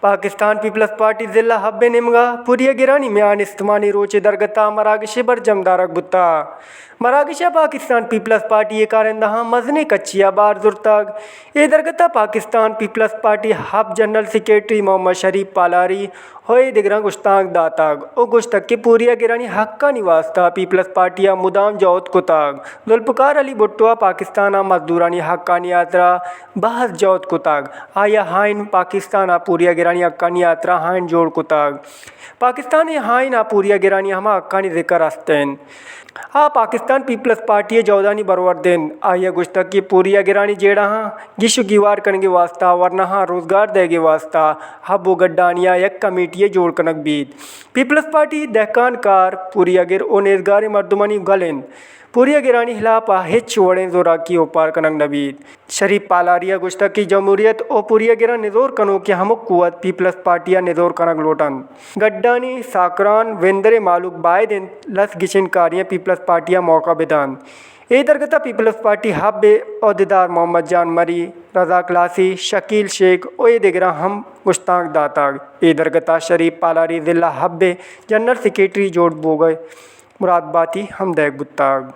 Pakistan Peoples party ضلع حب ءِ نیمگ ءَ پوریا گرانی میان استمانی روچ ءِ درگت ءَ مراگشے برجم دارگ بوتگ۔ مراگش ءَ پاکستان پیپلز پارٹی ءِ کارندہاں مزنیں کچے ءَ بار زرتگ۔ اے درگت ءَ پاکستان پیپلز پارٹی حب جنرل سیکرٹری محمد شریف پالاری ءُ اے دگراں گشتانک داتگ ءُ گوشتگ کہ پوریا گرانی حقانی واستہ پیپلز پارٹی ءَ مدام جہد کتگ۔ ذوالفقار علی بھٹو ءَ پاکستان ءَ مزدورانی حقانی ہاترا بحث جہد کتگ۔ آئی ءَ ہائین پاکستان ءَ پوریا گرانی حقانی ہاترا ہائین جوڑ کتگ۔ پاکستان ءِ ہائین ءَ پوریا گرانی ہما حقانی ذکر است انت۔ آ پاکستان پیپلز پارٹی ءِ جہدانی برورد انت۔ آئی ءَ گوشتگ کہ پوریا گرانی جیڑہاں گیش ءُ گیوار کنگ ءِ واستہ، ورناہاں روزگار دئیگ ءِ واستہ حب ءُ گڈانی ءَ یک کمیٹی یے جوڑ کنگ بیت۔ پیپلز پارٹی دہکان کار پوریا گر ءُ نیزگاریں مردمانی گل انت۔ پوریا گرانی ہلاپ ءَ ہچ وڑیں زوراکی اوپار کنگ نہ بیت۔ شریف پالاری ءَ گوشتگ کہ جمہوریت ءُ پوریا گراں نزور کنوکیں ہمک قوت پیپلز پارٹی ءَ نزور کنگ لوٹ انت۔ گڈانی، ساکران، وندر ءِ مہلوک باید انت لس گچین کاریاں پیپلز پارٹی ءَ موقع بدنت۔ اے درگت ءَ پیپلز پارٹی حب ءِ عہدیدار محمد جان مری، رزاق لاسی، شکیل شیخ ءُ اے دگراں ہم گشتانک داتگ۔ اے درگت ءَ شریف پالاری ضلع حب ءِ جنرل سیکرٹری جوڑ بوگ ءِ مراد باتی ہم دئیگ بوتگ۔